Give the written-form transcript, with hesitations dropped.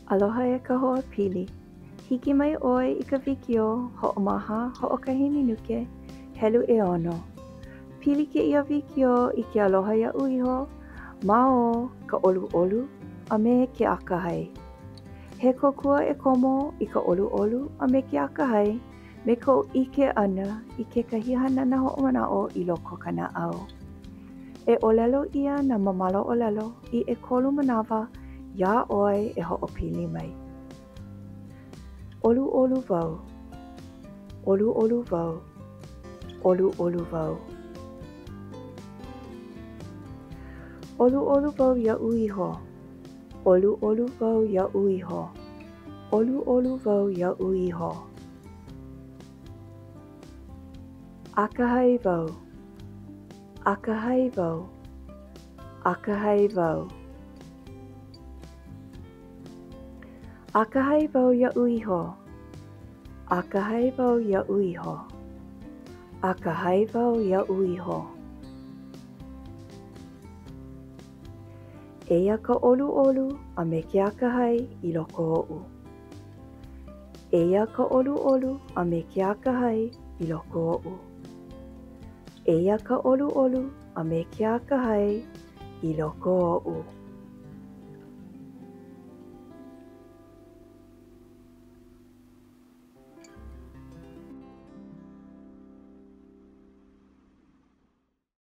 Aloha e ka hoa pili. Hiki mai ʻoe i ka wikiō hoʻomaha hoʻokahi minuke, helu ʻeono. Pili kēia wikiō i ke aloha iaʻu iho ma o ka ʻoluʻolu a me ke akahai. He kōkua e komo i ka ʻoluʻolu a me ke akahai me kou ʻike ʻana i kekahi hanana hoʻomanaʻo i loko o ka naʻau. E ʻōlelo ʻia nā māmala ʻōlelo i ʻekolu manawa iā ʻoe e hoʻopili mai. ʻOluʻolu wau. ʻOluʻolu wau. ʻOluʻolu wau. ʻOluʻolu wau iaʻu iho. ʻOluʻolu wau iaʻu iho. ʻOluʻolu wau iaʻu iho. Akahai wau. Akahai wau. Akahai wau. Akahai wau iaʻu iho. Akahai wau iaʻu iho. Akahai wau iaʻu iho. Eia ka ʻoluʻolu a me ke akahai i loko oʻu. Eia ka ʻoluʻolu a me ke akahai i loko oʻu. Eia ka ʻoluʻolu a me ke akahai i loko oʻu.